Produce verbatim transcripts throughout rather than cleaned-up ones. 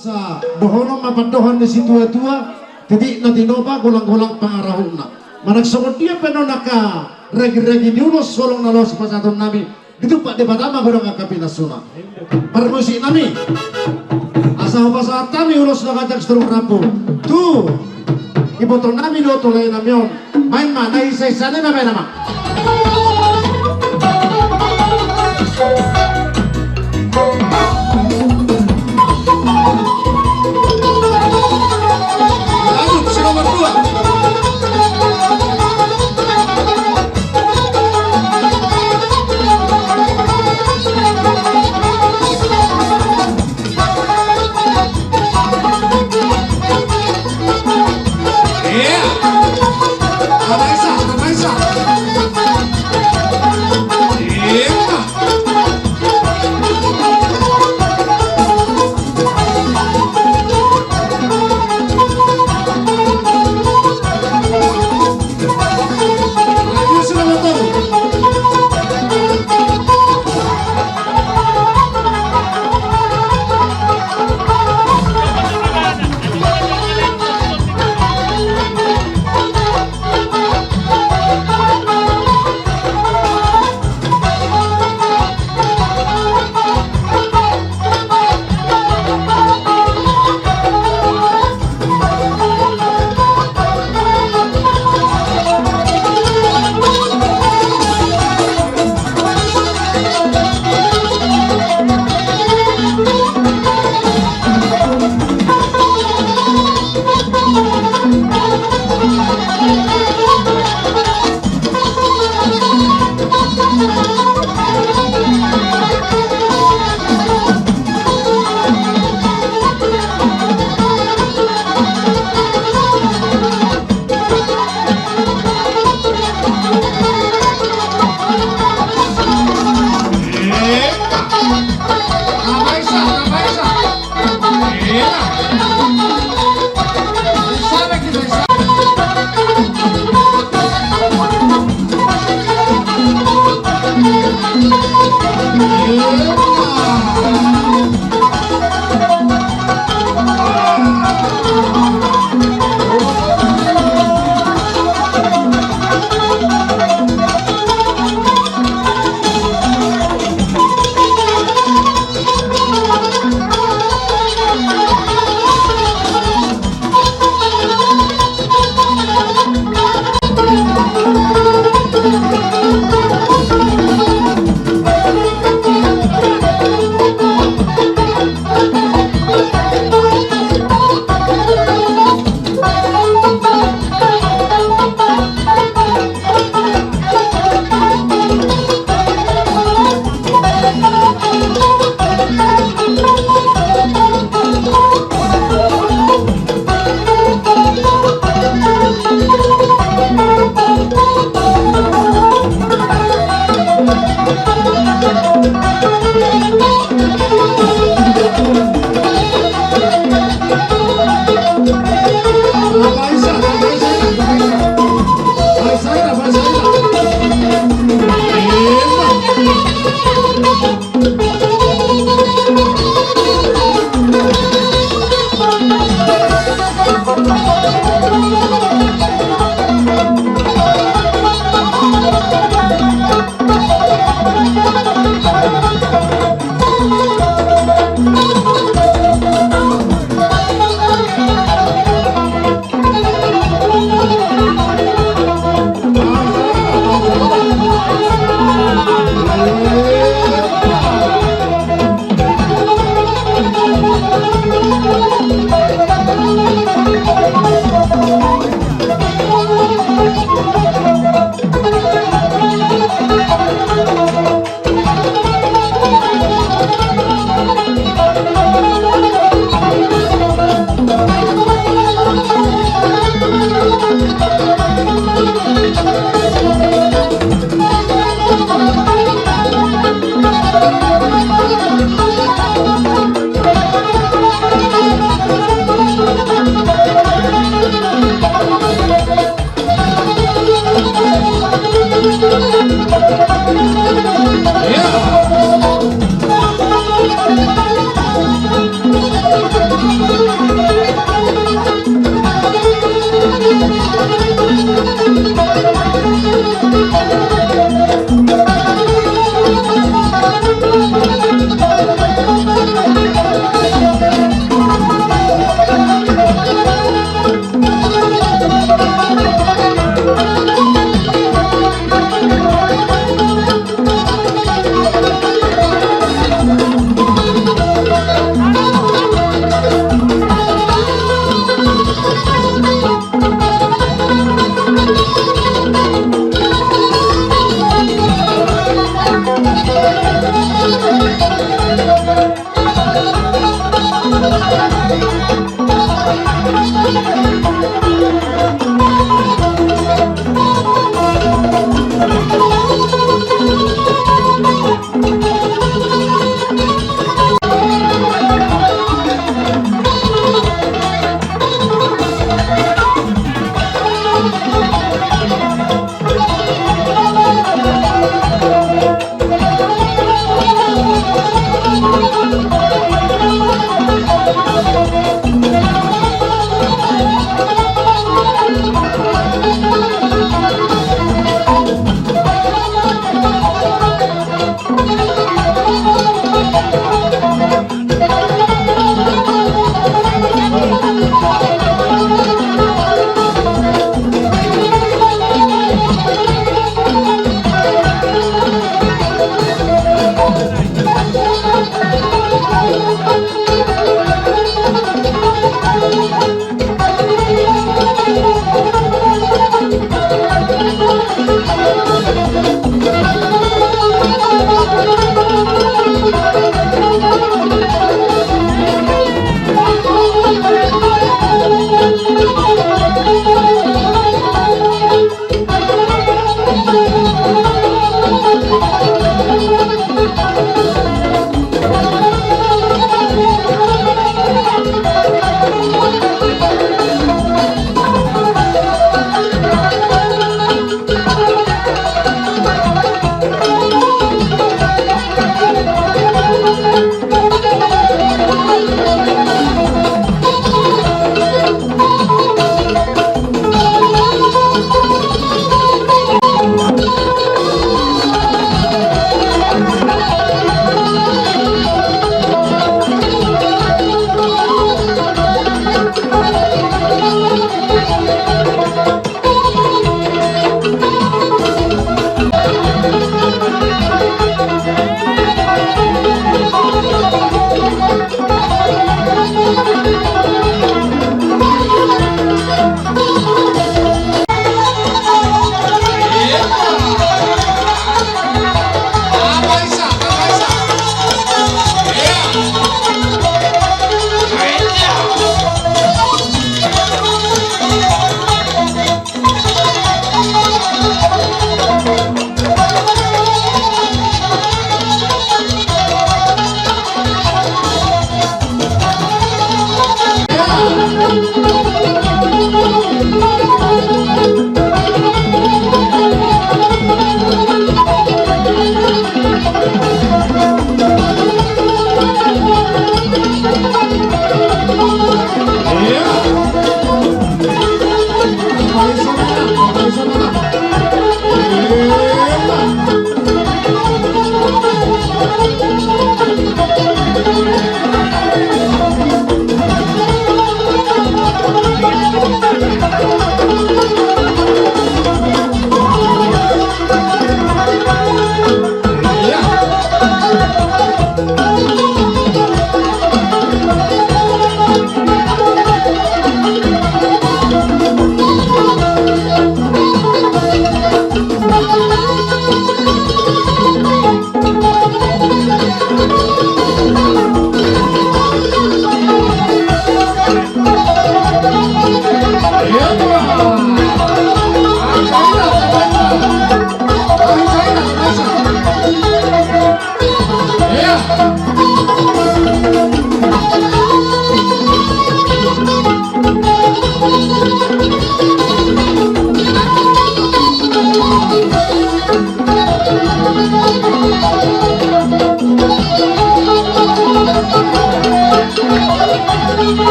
Sa, dohonon ma pandohan ni situatua, titik na tinopa, golang-golang pangarahutna. Manang songon dia pe nuaeng angka ragi-ragi ni ulos holong na laho sipasahatonnami, ditumpak Debata ma godang angka pinasuna. Parmusik nami, asa hupasahat hami ulos na ganjang sitorop rambu tu iboto nami dohot tu lae nami on. Baen ma, na isa-isa ni ma, baen ma. Lanjut, si nomor dua. Iya. Tambah isa, tambah isa. Iya.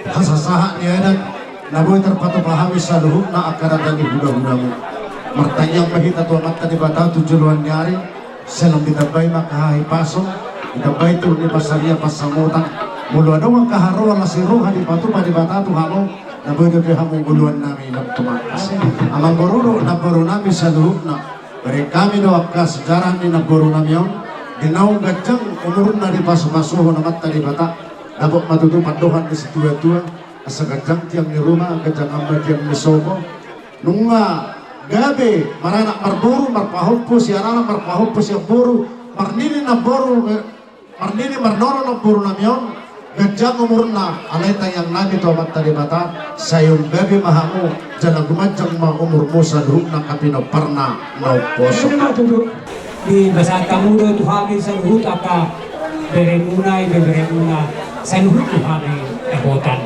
Hasasahat ni adat na boi tarpatupa hami saluhutna angka data ni hulahulamu. Martangiang ma hita tu Amanta Debata tu joloan ni ari, sai lam ditambai ma angka hahipason, ditambai tu ni pasaria pansamotan. Molo adong angka haroa las ni roha dipatupa Debata tu hamu, na boi dope hamu ngoluan nami lam tumangkas. Amangboru dohot namboru nami saluhutna, bereng hami do angka sejarah ni namboru nami on, di naung ganjang umurna dipasupasuhon Amanta Debata, dapot ma tutu pandohan ni situatua, Asa ganjang tiang ni ruma, ganjang ma tiang ni sopo. Nunga gabe maranak marboru, marpahompu sian anak, marpahompu sian boru, marnini namboru, eh, marnini marnono namboru nami on, ganjang umurna, alai tangiang nami tu Amanta Debata, sai umgabe ma hamu, jala gumanjang ma umurmu saluhutna angka pinomparna na umposo. Ima tutu. Dipasahat hamu do tu hami saluhut angka beremuna, ibeberemuna, saluhut tu hami dapotan.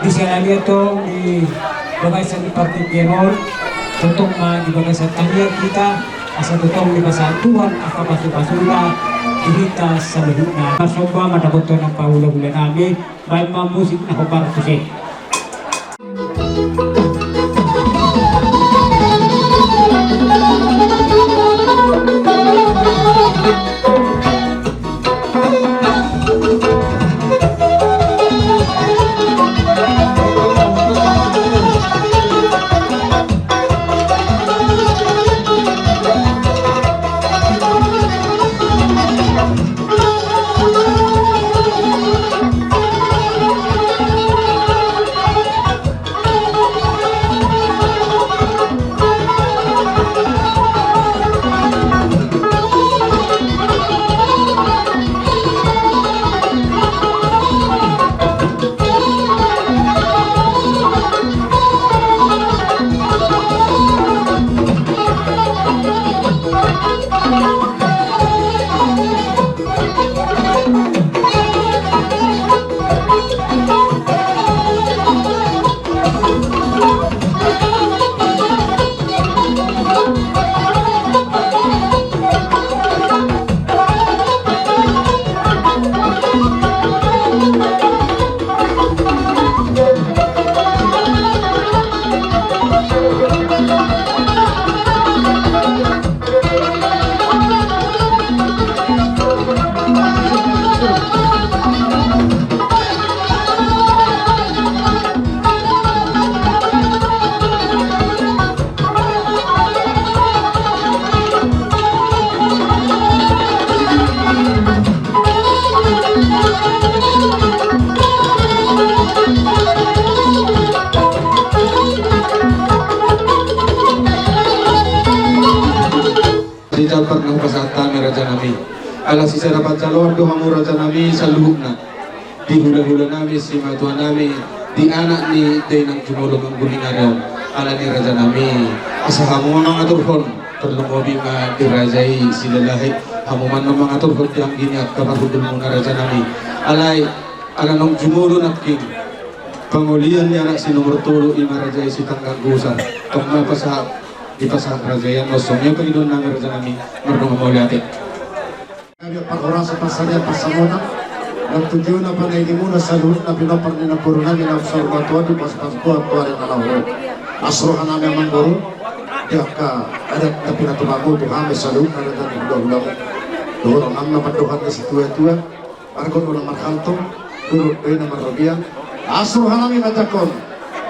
Di siala ni i tong di bagasan partingkian on, tongtong ma di bagasan tangiang hita, asa tongtong dipasahat Tuhan angka pasupasuna di hita saluhutna. Marsomba mandapothon angka hulahula nami, baen ma musik na hombar tusi. Di jambar na hupasahat hami raja nami, ala sisada panjaloan do hamu raja nami saluhutna. Di hulahula nami, simatua nami, di anak ni dainang jumolo mangguling ari on. Alani raja nami, asa hamu ma mangaturhon, tarlumobi ma di raja i Silalahi, hamu ma annon mangaturhon di anggi ni angka parhundulmuna raja nami. Alai ala naung jumolo nangkin pangolian ni anak si nomor tolu, ima raja i Sitanggang Gusar. Tong ma pasahat, dipasahat raja i annon, songon i ma pangidoan nami raja nami, mardongan mauliate. Gabe parhorasan, pansarian, pansamotan, nang tu tio na panaili muna saluhutna pinompar ni namboru nami na saur matua, di pasupasu Tuhan tu ari na laho. Las roha nami amangboru, di angka adat na pinatupamu tu hami saluhutna, adat ni hulahulamu. Dohonon nami ma pandohan ni situatua, marga na marhalto, dolok do i na marrobean. Las roha nami manjangkon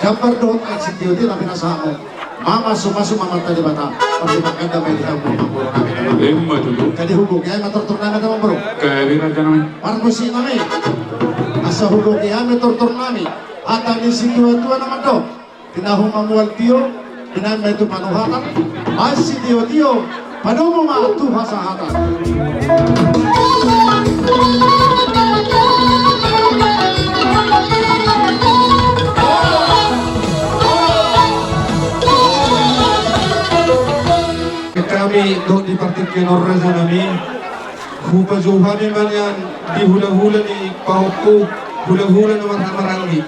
jambar dohot aek sitiotio na pinasahatmu. Mamasumasu ma Amanta Debata, pasti mangganda ma i di hamu amangboru nami. Ima tutu. Jadi huboto i ma tortor nami, amangboru. Gabe raja nami. Parmusik nami. Asa huboto i ma tortor nami. Hata ni situatua na mandok: Tinahu ma mual tio, binahen ma i tu panuhatan, bahen sitiotio, padomu ma tu hasahatan. Hami dohot di partingkian on raja nami, hupajou hami ma nian di hulahula ni pahompu, hulahula na marhahamaranggi.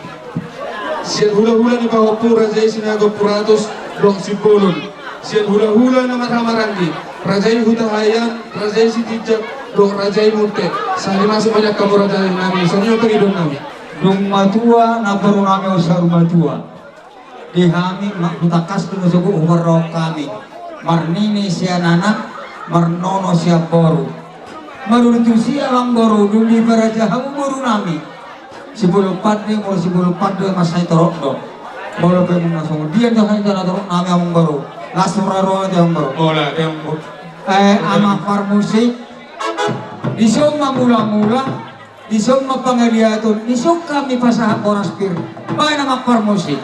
Sian hulahula ni pahompu raja i Sinaga Puratus dohot Simbolon. Sian hulahula na marhahamaranggi, raja i Hutahaean, raja i Sitinjak dohot raja i Munthe. Sahali masuk ma nian hamu raja nami, songon i ma pangidoan nami. Dung matua namboru nami on saur matua, di hami ma hutangkas do na sogot huparrohahon hami, marnini sian anak, marnono sian boru. Maruli tusi amangboru, dung diparaja hamu boru nami. Sibolon pande, molo sibolon pande mansai torop do. Molo pe muna songon dia do hami na torop nami amangboru. Las roha nami amangboru. Mauliate amangboru. Eh, amang parmusik. Dison ma mulamula. Dison ma pangaliaton, dison hami pasahat boras pir. Baen amang parmusik.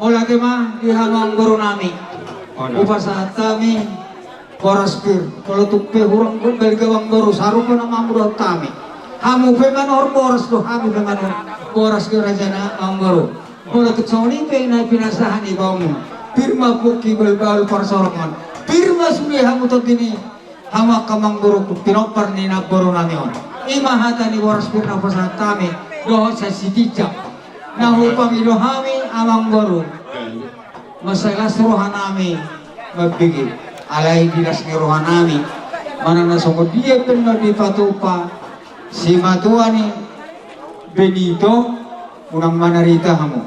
Mauliate ma di hamu amangboru nami. Hupasahat hami boras pir. Molo tung pe hurang balga amangboru, sarupa nama hamu dohot hami. Hamu pe manuhor boras do, hami pe manuhor boras do, raja nami amangboru. Molo tung songon i pe na pinasahat ni baomu, pir ma pungki balbaol parsorongan, pir ma sude hamu tondi ni hamu angka amangboru, pinompar ni namboru nami on. I ma hata ni boras pir na hupasahat hami dohot sian si ginjang. Na hupangido hami amangboru, mansai las roha nami mambege, alai di las ni roha nami, manang na songon dia pe na dipatupa simatua ni Benito, unang manarita hamu.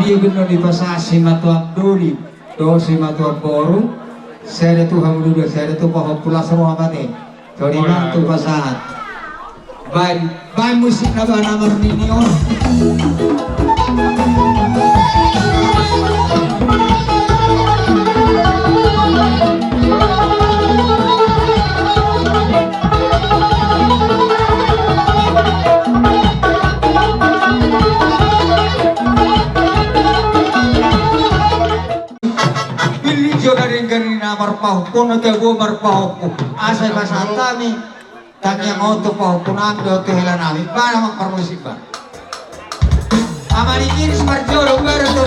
Dia geno dipasahat simatua doli dohot simatua boru, sada tu hamu dua, sada tu pahompu, las roha ma te. Songon i ma tu pasahat. Baen, baen musik na baen amar nini on. Pilih jo na denggan ni na marpahompu, na tabo marpahompu. Asa pasahat hami tangiang on tu pahompu nami dohot tu hela nami. Baen amang parmusik ba. Amang Iris marjolo, baru tu.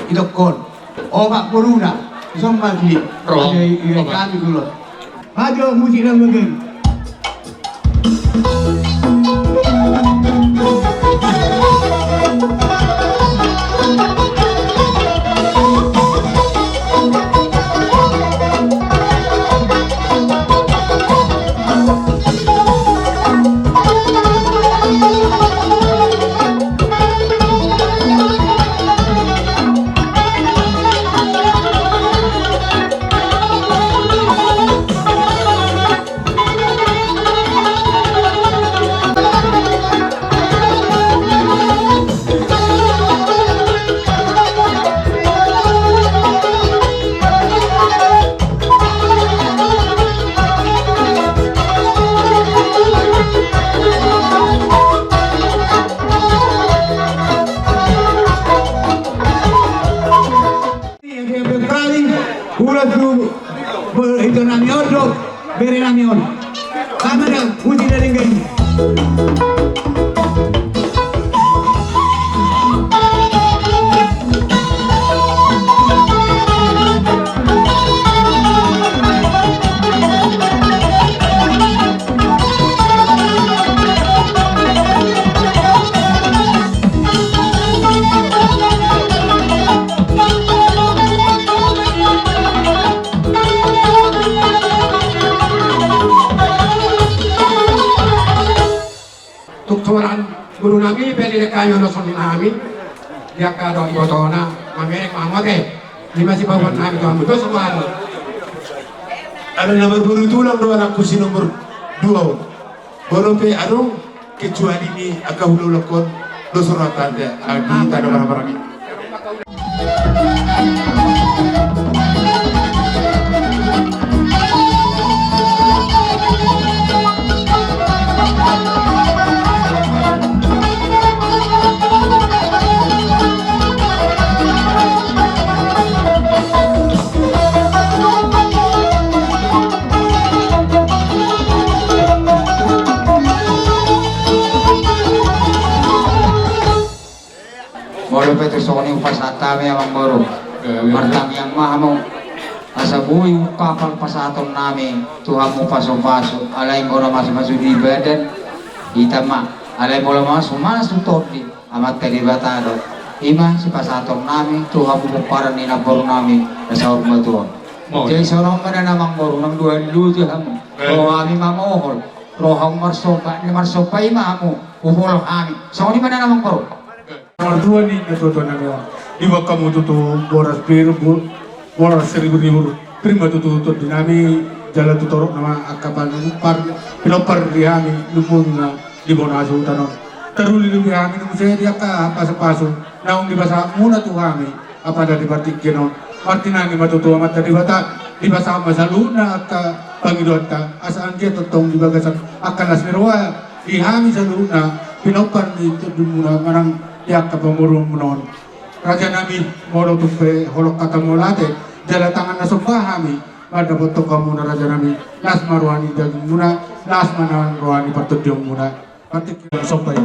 Idokkon opat boruna, dison ma di. Ro. Ada i, i, opat. Kami dulu. Maju musik dan begeng. Ulas tu, ito nami on do, bere nami on. Sama da, puji dari geng. Tung songon i boru nami, pe di dengke hami, olo songon i nami. Di angka dohot ibotona, mamereng ma hamu ate. Ima sipaboa nami tu hamu, dos ma hamu. Adong na marboru tulang do anakku si nomor dua on. Boru pe adong, kecuali ni angka hulahulangkon, dos rohanta di tano marhahamaranggi. Molo pe tung songon i hupasahat hami amang boru. Martangiang ma hamu. Asa boi ungkap pasahaton nami tu hamu pasupasu, alai molo masumasu di badan, hita ma, alai molo masumasu tondi, Amanta Debata do. Ima sipasahaton nami tu hamu pomparan ni namboru nami na saur matua on. Jadi songon on ma na amang boru, unang dua luju hamu. Ro hami mamohol, ro hamu marsomba, na marsomba ima hamu, humohol hami. Songon i ma na amang boru. Martua ni natuatua nami on, diboan hamu tutu boras pir, boras sariburibur, pir ma tutu tondi nami, jala tu torop nama angka pinompar, pinompar di hami, lumbung na di bona hasuhuton on. Tarlumobi hami muse di angka pasupasu naung dipasahat muna tu hami, apala di partingkian on. Martinangi ma tutu Amanta Debata, dipasahat ma saluhutna angka pangidoanta, asa anggiat tongtong di bagasan angka las ni roha di hami saluhutna pinompar ni tondimuna manang di angka pamoruonmuna on. Raja nami, molo tung pe holong hata mauliate jala tangan na somba hami mandapothon hamuna raja nami, las ma roha ni dagingmuna, las ma na roha ni partondionmuna. Partingkian somba i.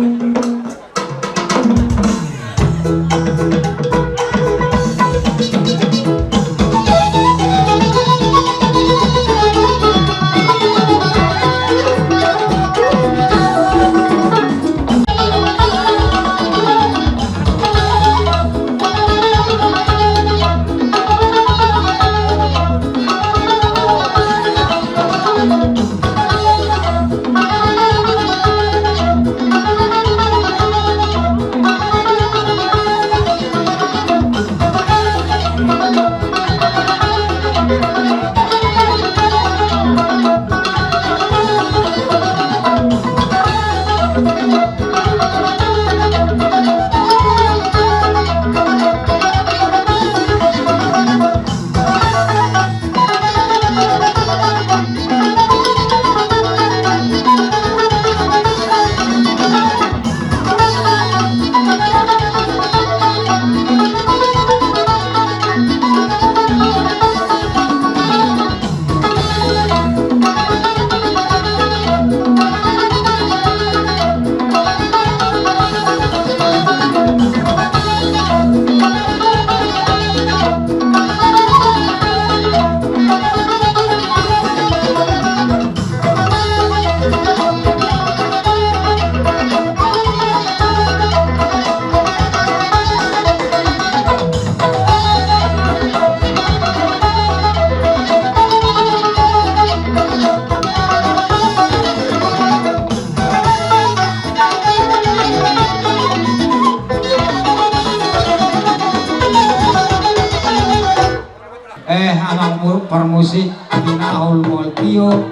Eh, amang mu-, parmusik, pinahol mual tio,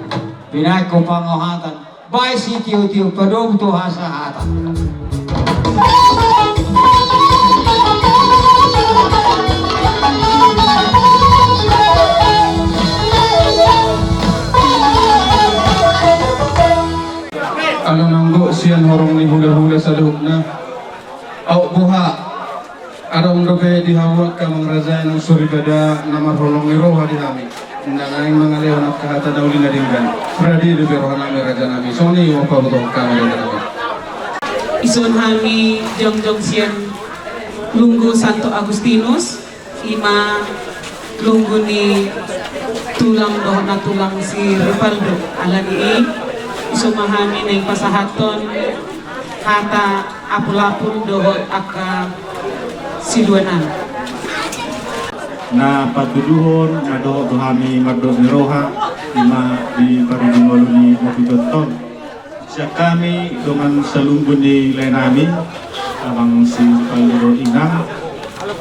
pinaek ho pangohatan, baen sitiotio, padomu tu hasahatan. Ala nanggo sian horong ni hulahula saluhutna. Aut boha, adong dope di hamu angka amang raja i naung soripada na marholong ni roha di hami. Na naeng mangalehon angka hata na uli na denggan. Rade dope rohanami rajanami. Songon i ma pabotohon hami rajanami. Dison hami jongjong sian Lunggu Santo Agustinus. I ma lunggu ni tulang dohot na tulang si Ripaldo. Alani i, dison ma hami naeng pasahathon hata apulapul dohot angka siluanan. Na patuduhon na dohot do hami mardot ni roha, i ma di parujung olo ni na pitonton. Sian hami dongan salunggu ni laenami, amang si Ripaldo dohot inang,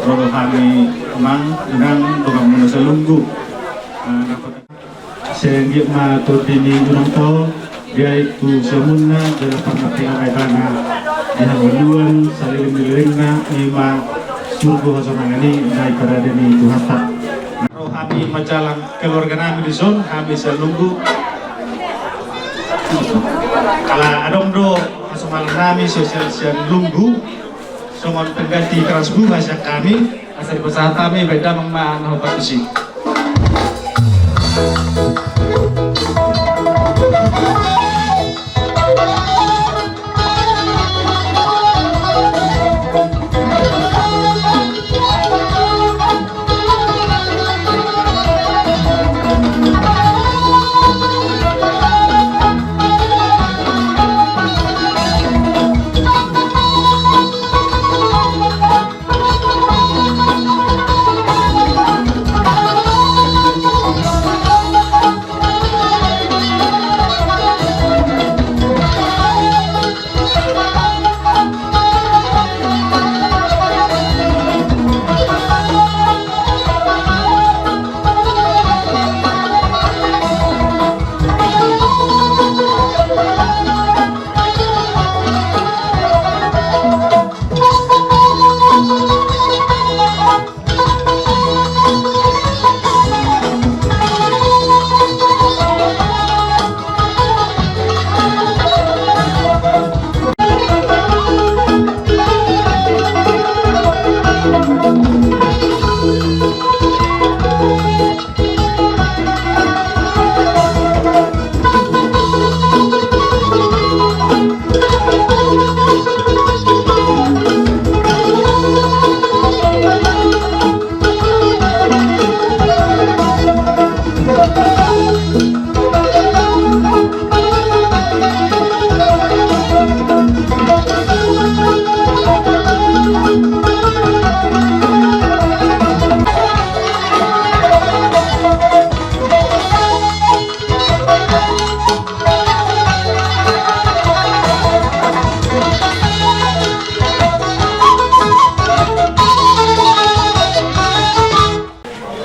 ro do hami amang, inang, donganmuna salunggu. Sai anggiat ma tondi ni unang taon, di aek tu siamunna, jala pangapingan aek tangga, di hangoluan saleleng ni lelengna, i ma surgo hasonangan i na diparade ni Tuhanta. Ro hami manjalang keluarganami dison, hami sian Lunggu. Ala adong do hasomalan nami sosial sian Lunggu, songon pengganti keras bunga sian hami, asa dipasahat hami baen damang ma na hombar tusi.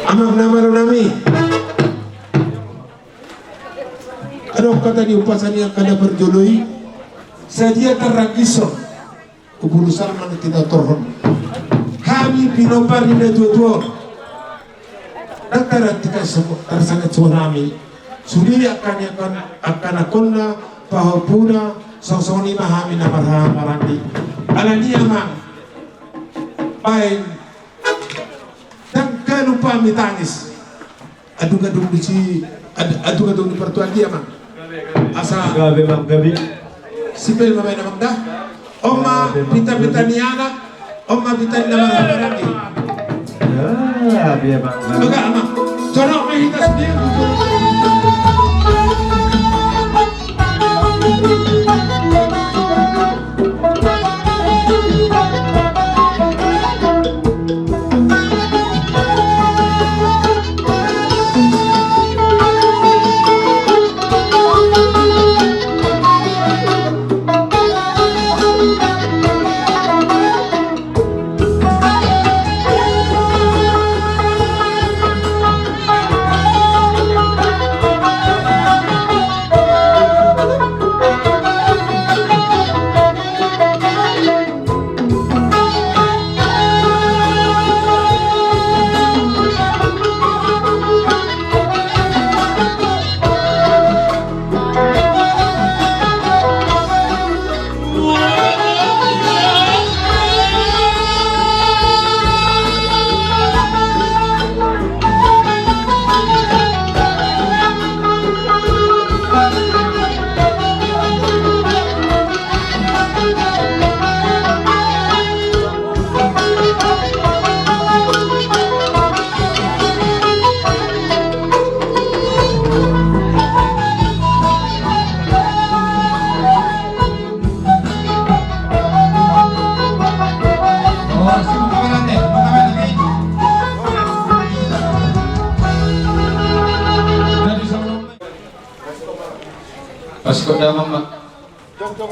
Amang na malo nami. Adong hata ni umpasa ni angka na parjolo i, sadia tarrangkishon. Umpulu salma na tinatorhon. Hami pinompar ni na tuatua on. Ndang taranti kan so tarsangap songon hami. Sude angka ni angka, angka anakkonna, pahompuna, songon i ma hami na marhaha maranggi. Alani i amang, baen, ndang ganup hami tangis. Adong-adong disi, ad-, adong-adong di partuan dia, Mang. Asa gabe, Mang, gabe. Sipil ma baen, Mang, da. On ma pinta-pinta ni anak, on ma pinta ni na marhaha maranggi. Ya, gabe, Mang, gabe. Oke, Mang. Jorok ma hita sendiri.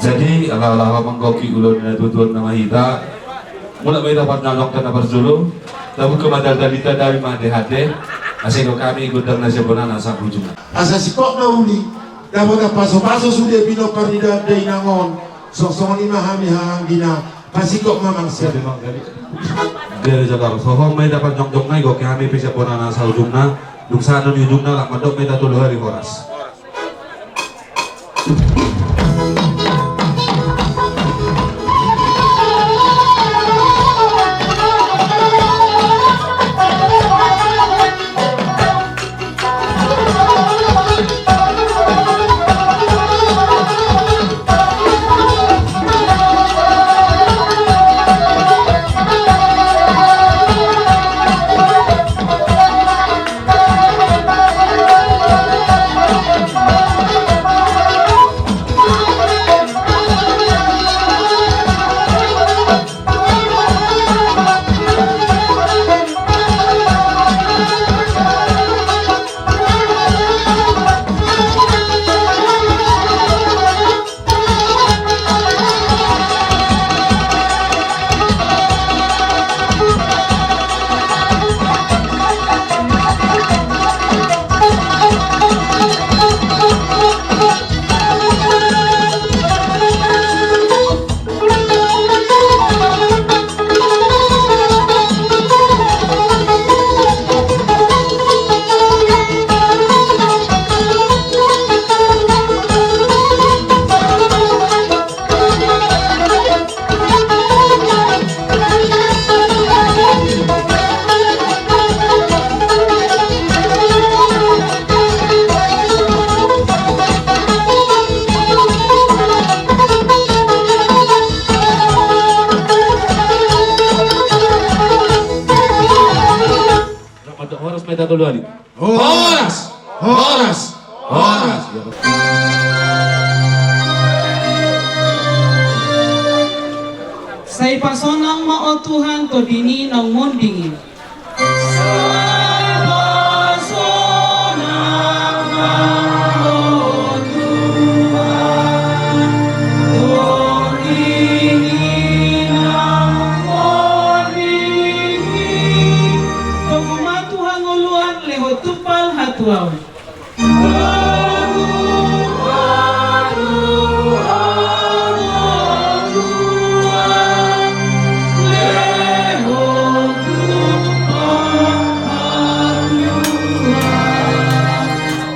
Jadi ala-ala manggohi ulaon ni natuatua nama hita, mulak ma hita parjolo, na parjolo tabuka ma daldalinta, dame ma hande-hande, asa didok hami gondang na sian bona na sahat tu ujungna. Asa singkop na uli, dapot pasupasu sude pinompar ni dainang on. Songon i ma hami haha anggina, pasingkop ma amang sian. Jadi jala songon i ma hita parjongjongna, gohi hami pe sian bona na sahat tu ujungna. Dung sahat tu ujungna, laho mandok ma hita tolu hali horas. Horas ma hita tolu hali. Horas! Horas! Horas! Sai pasonang ma, o Tuhan, tondimi naung monding i. Sai pasonang ma, o Tuhan, tondimi naung monding i. Togu ma tu hangoluan, lehon tumpal hatuaon.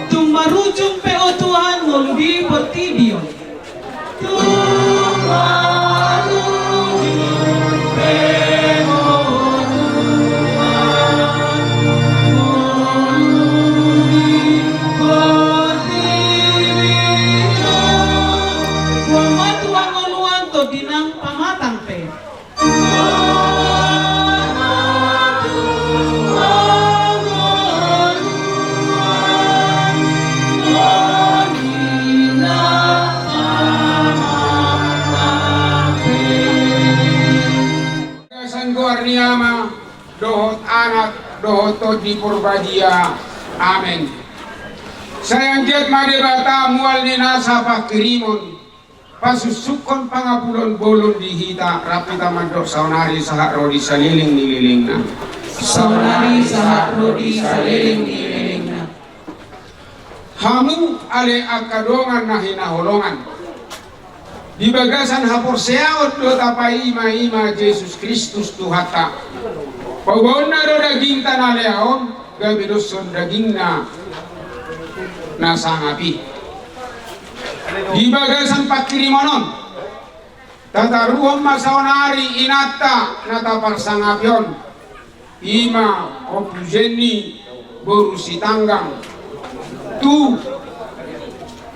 Tung marujung pe, o Tuhan, ngolu di portibi on. Tuhan ma tu hangoluan, tondi nang pamatang pe. Bagasan goar ni Ama, dohot Anak, dohot Tondi Porbadia. Amen. Sai anggiat ma Debata mual ni nasa pangkirimon, pasussukkon pangapulon bolon di hita, rap hita mandok saonari sahat ro di saleleng ni lelengna. Saonari sahat ro di saleleng ni lelengna. Hamu ale angka dongan na hinaholongan, di bagasan haporseaon do tapaima-ima Jesus Kristus Tuhanta. Paubaonna do dagingta na lea on, gabe doshon dagingna na sangap i. Di bagasan pangkirimon on, tataruhon ma saonari inanta na taparsangapi on, i ma Ompu Jenny boru Sitanggang, tu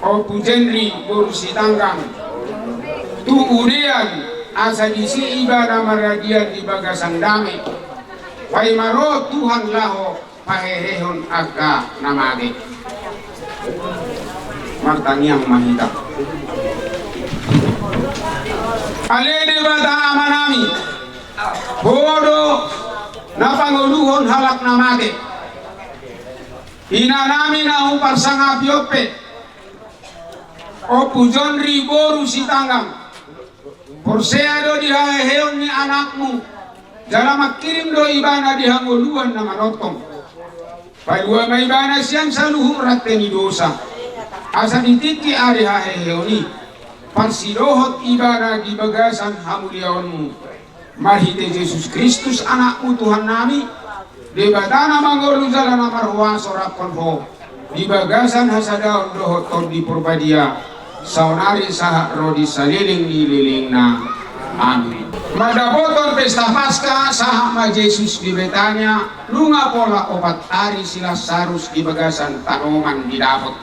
Ompu Jenry boru Sitanggang, tu udean, asa disi ibana maradian di bagasan dame. Paima ro Tuhan laho pahehehon angka na mate. Martangiang ma hita. Ale Debata Amanami, Ho do na pangoluhon halak na mate. Inanami na huparsangapi on pe, Ompu Jonri boru Sitanggang, porsea do di haheheon ni anakmu, jala mangkirim do ibana di hangoluan na manongtong. Palua ma ibana sian saluhut rante ni dosa, asa di tingki ari haheheon i, parsidohot ibana di bagasan hamuliaonmu. Marhite Jesus Kristus, Anakmu, Tuhannami, Debata na mangolu jala na marhuaso, raphon Ho di bagasan hasadaon dohot Tondi Parbadia, saonari sahat ro di saleleng ni lelengna. Amin. Mandapothon pesta Paska, sahat ma Jesus di Betania, nunga pola opat ari si Lasarus di bagasan tanoman di dapot.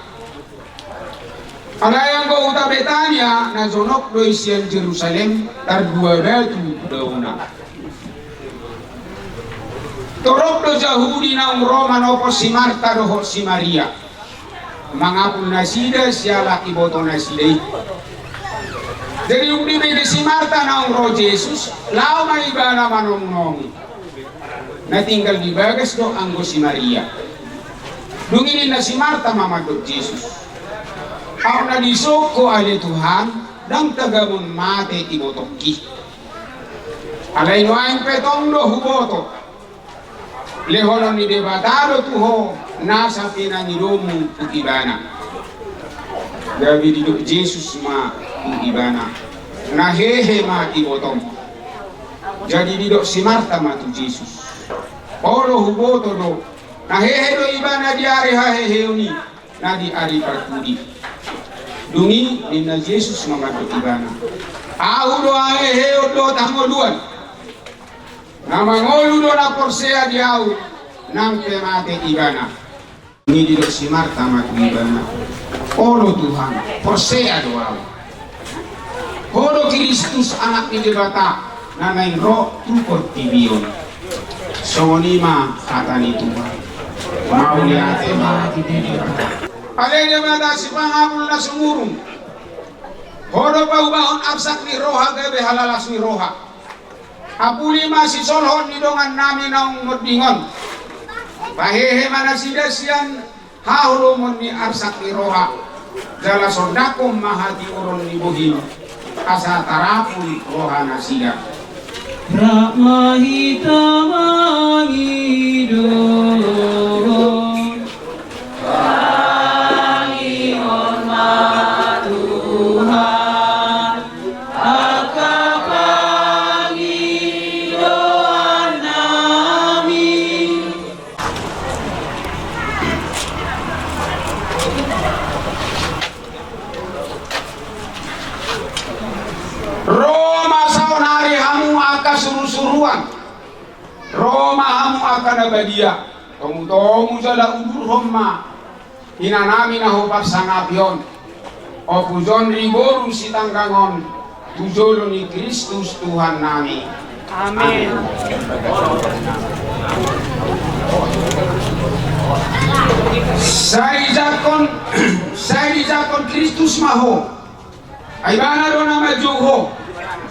Alai anggo huta Betania na jonok do i sian Jerusalem, tardua batu daona. Torop do Jahudi naung ro manopot si Marta dohot si Maria, mangapul nasida siala iboto nasida i. Jadi dung dibege si Marta naung ro Jesus, laho ma ibana manomunomu. Na tinggal di bagas do anggo si Maria. Dung i ninna si Marta ma mandok Jesus: Aut na disungkun ale Tuhan, ndang tagamon mate ibotongki. Alai nuaeng pe tong do huboto, lehonon ni Debata do tu ho nasa pinangidomu tu ibana. Gabe didok Jesus ma tu ibana: Na hehe ma ibotom. Jadi didok si Marta ma tu Jesus: Olo huboto do, na hehe do ibana di ari haheheon i, na di ari parpudi. Dung i ninna Jesus ma mandok ibana: Ahu do haheheon dohot hangoluan. Na mangolu do na porsea di Ahu, nang pe mate ibana. Dung i didok si Marta ma tu ibana: Olo Tuhan, porsea do ahu. Ho do Kristus, Anak ni Debata, na naeng ro tu portibi on. Songon i ma hata ni Tuhan. Mauliate ma di Debata. Ale Debata sipangapul na sumurung, Ho do paubahon arsak ni roha gabe halalas ni roha. Apuli ma sisolhot ni dongannami naung monding on. Pahehe ma nasida sian haholomon ni arsak ni roha, jala sondanghon ma hatiuron ni bohim, asa tarapul rohanasida. Rap ma hita mangido. Pangihon ma Tuhan angka pangidoannami. Ro ma saonari hamu angka surusuruan, ro ma hamu angka na badia. Tomutomu jala udurhon ma inanami na huparsangapi on, Ompu Jonri boru Sitanggang on, tu jolo ni Kristus Tuhannami. Amin. Sai dijangkon, sai dijangkon Kristus ma ho. Ai Ibana do na manjou ho.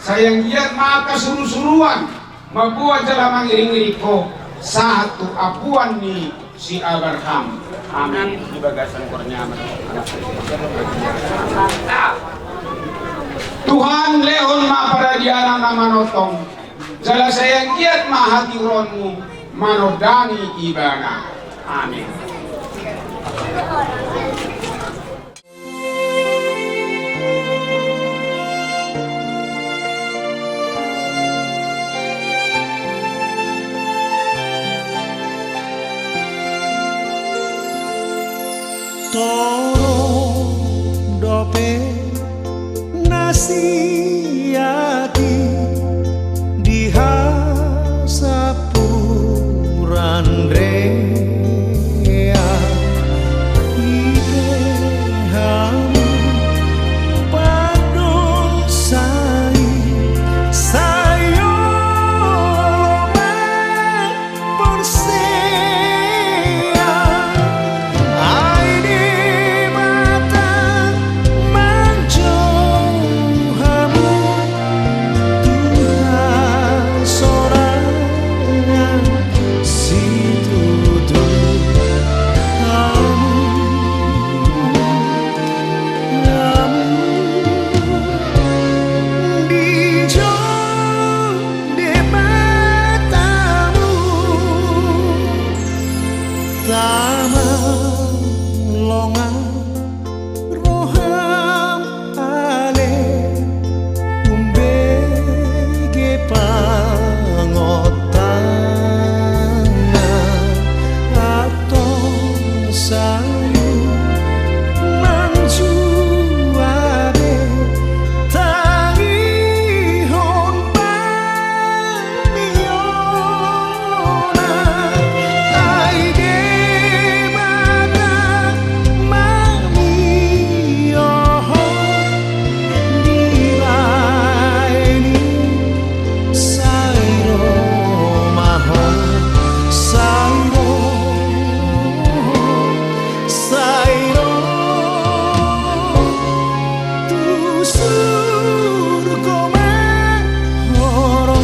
Sai anggiat ma angka surusuruan mamboan jala mangiringiring ho sahat tu ampuan ni si Abraham. Amin. Di bagasan kurnia. Tuhan, lehon ma paradianan na manongtong, jala sai anggiat ma hatiuronmu manondangi ibana. Amin. Torop dope na siati di hasampuran rea, ite hamu pandosai, sai olo ma porsea, ai Debata manjou hamu. Tama longang roham ale, umbege pangotanna, antong sai manjua be tangihon pangihon. Ai Debata mamiohon dibahen i, sai ro ma ho, sai ro, sai ro tu surgo ma ho ro.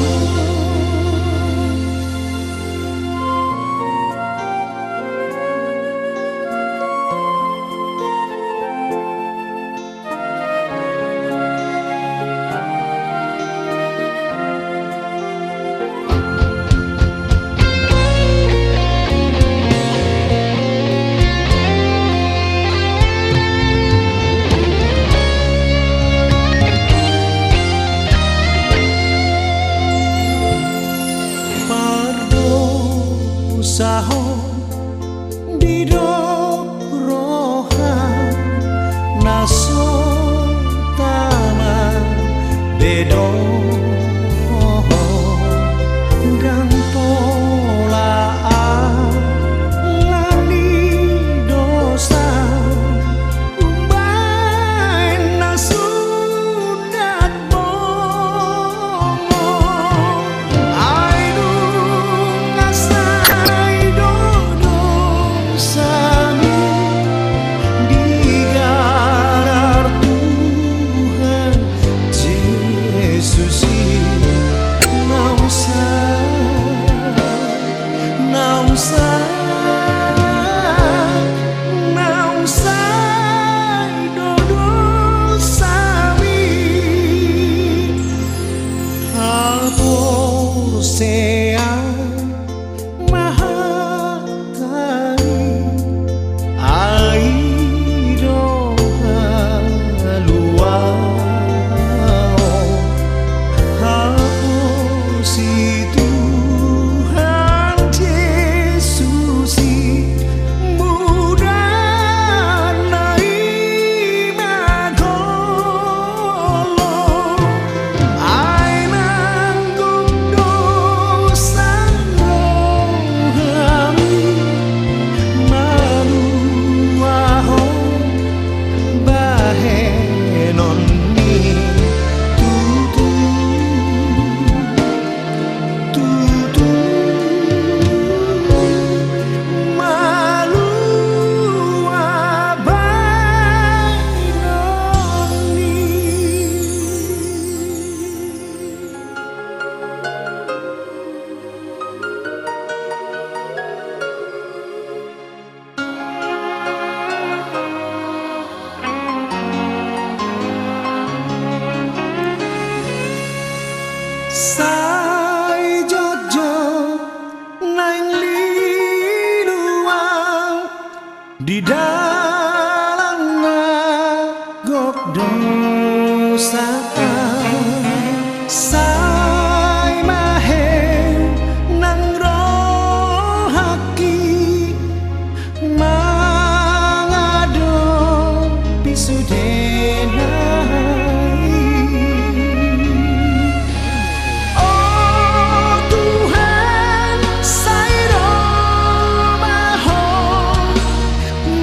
Pardosahon didok roha na so tama be dohot, ndang pola alani dosa umbahen na sundat bongo. Ai nunga sai do dosami digarar Tuhan Jesus i, naung sai, naung sai, naung sai do dosami. Haporseaon ma hata i, ai do haluaon, haporsi Tuhan Jesus i, mudar na i ma golo. Ai nanggung dosa rohami, maluahon bahenon ni tutu, tutu, malua bahenon ni. Sai jotjot naeng lilu au di dalan na gok dosa. Sai ma heu nang rohangki mangadopi sude nai. O Tuhan, sai ro ma Ho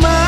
ma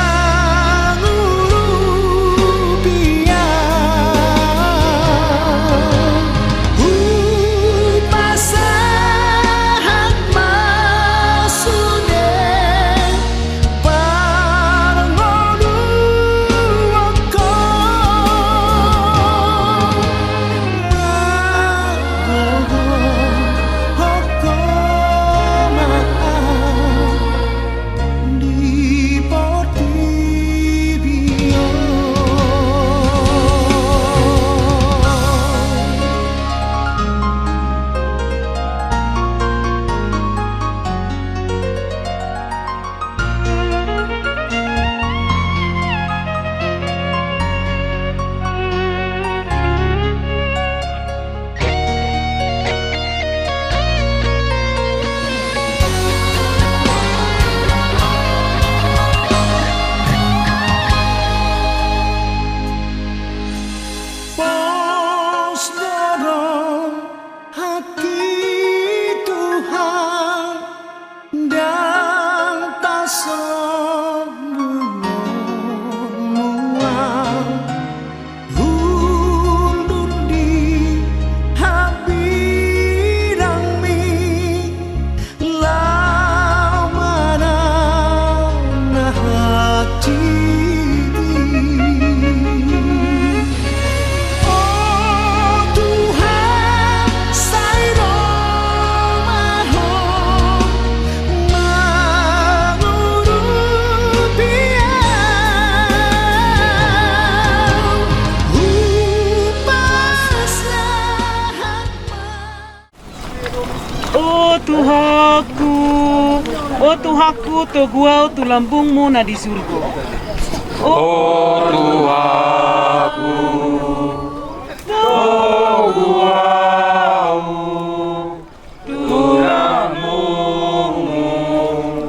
Tuhanku, togu ahu tu lambungmu na di surgo. O Tuhanku, togu ahu tu lambungmu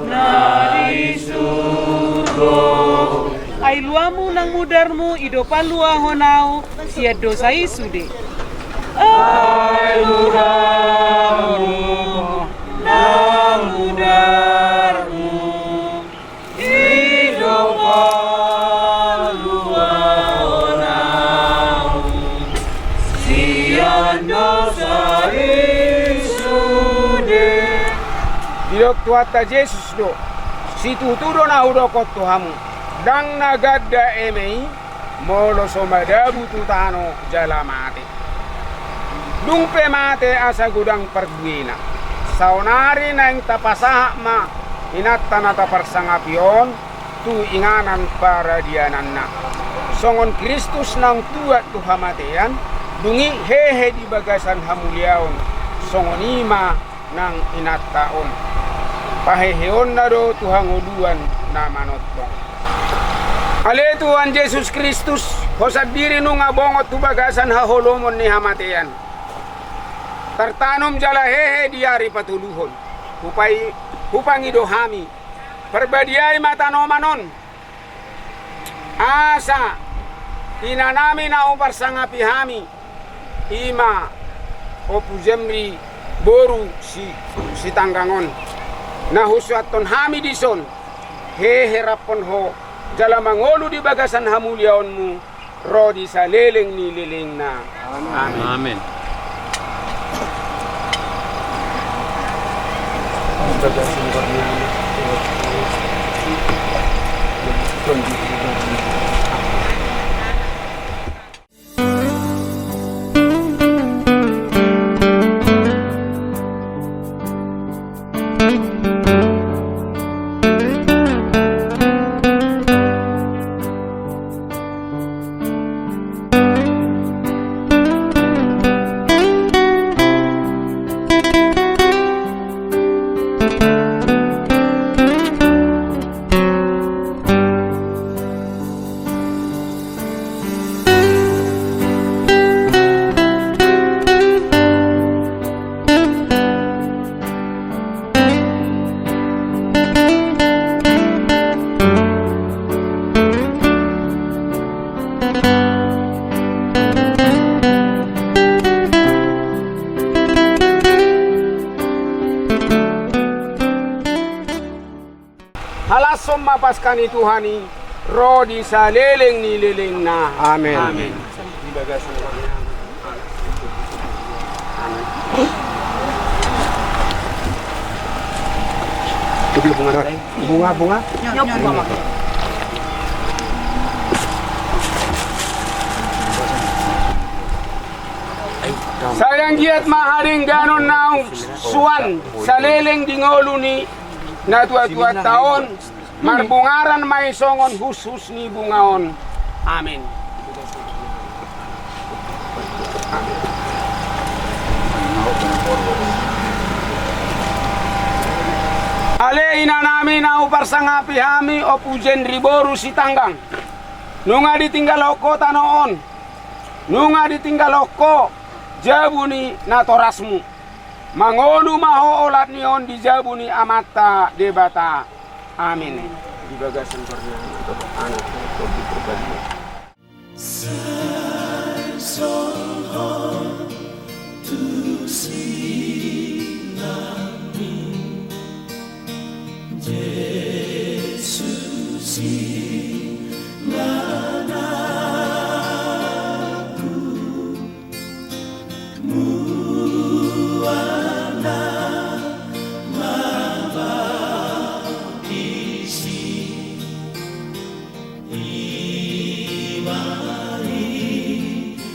na di surgo. Ai luamu nang mudarmu i do paluahon ahu sian dosa i sude. Ai luamu nang mudarmu i do paluahon ahu sian dosa i sude. Didok Tuhanta Jesus do: Situtu do na hudok on tu hamu, ndang na ganda eme i molo so madabu tu tano jala mate. Dung pe mate asa godang parbuena, saonari naeng tapasahat ma inanta na taparsangapi on tu inganan paradiananna. Songon Kristus naung tuat tu hamatean, dung i hehe di bagasan hamuliaon, songon i ma nang inanta on. Paheheonna do tu hangoluan na manongtong. Ale Tuhan Jesus Kristus, Ho sandiri nunga bongot tu bagasan haholomon ni hamatean, tartanom jala hehe di ari patoluhon. Hupai-, hupangido hami, parbadiai ma tanoman on, asa inanami na huparsangapi hami, i ma Ompu Jemri boru Si-, Sitanggang on, na husuanhon hami dison, hehe raphon Ho jala mangolu di bagasan hamuliaonmu, ro di saleleng ni lelengna. Amen. Amen. Halashon ma Paska ni Tuhan i, ro di saleleng ni lelengna. Amen. Amen. Bunga, bunga. Sai anggiat ma hadengganon naung suan saleleng di ngolu ni natuatuanta on, marbungaran ma i songon hushus ni bunga on. Amen. Ale inanami na huparsangapi hami, Ompu Jemri boru Sitanggang, nunga ditinggalhon ho tano on, nunga ditinggalhon ho jabu ni natorasmu. Mangolu ma ho olat ni on di jabu ni Amanta Debata. Amin. Di bagasan pernah anak Tondi Purbadia. Sai songon ho tu sinami, Jesus i nganakku. Mual na mambaptisi, i ma inumon.